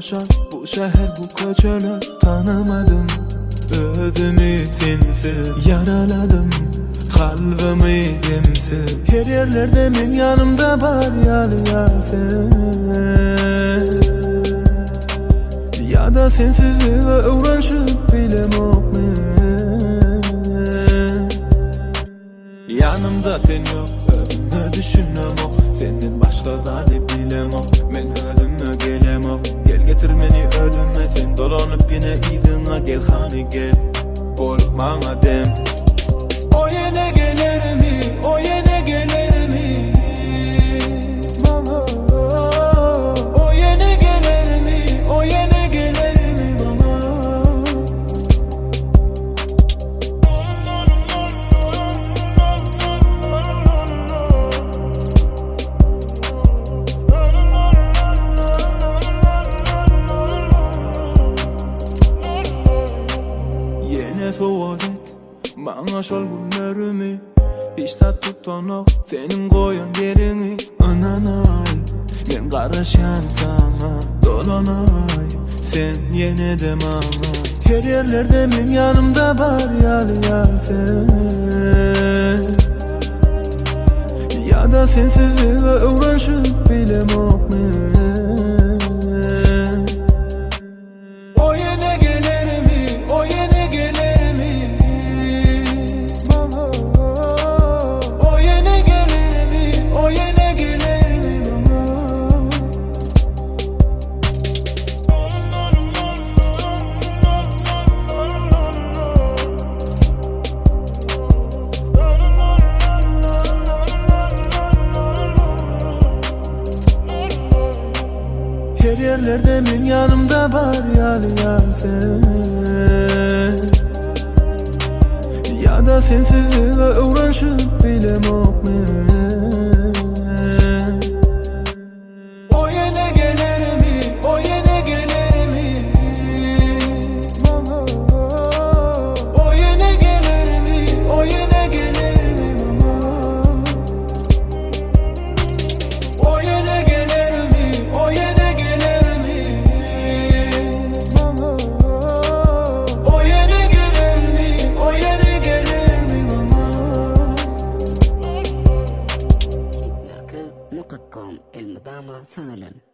Hoşal bu şäher bu köçeler Tanymadym özümi sensiz Ýaraladym kalbymy demsiz Her ýerlerde meň ýanymda bar ýaly ýa sen Ýa-da sensizlige öwrenşip bilemok men Ýanymda sen ýok, özüme düşünemok Senden başga zady bilemok, men özüme gelemok Gel getir meni özüme, sen dolanyp ýene yzyňa Gel hany gel, bol maňa dem. O ýene gelermi, o ýene gelermi maňa O ýene gelermi, o ýene gelermi maňa. Ýene sowgat et maňa şol günlerimi Hiç zat tutanok seniň goýan ýeriňi Ynanaý men garaşýan saňa Dolanaý sen ýene-de maňa Her ýerlerde meň ýanymda bar ýaly ýa sen Ýa-da sensizlige öwrenşip bilemok men O ýene gelermi, o ýene gelermi maňa O ýene gelermi, o ýene gelermi maňa Her ýerlerde meň ýanymda bar ýaly ýa sen Ýa-da sensizlige öwrenşip bilemok men O ýene gelermi, o ýene gelermi maňa O ýene gelermi, o ýene gelermi maňa O ýene gelermi, o ýene gelermi maňa O ýene gelermi, o ýene gelermi maňa. Merkez.com elmydama siz bilen.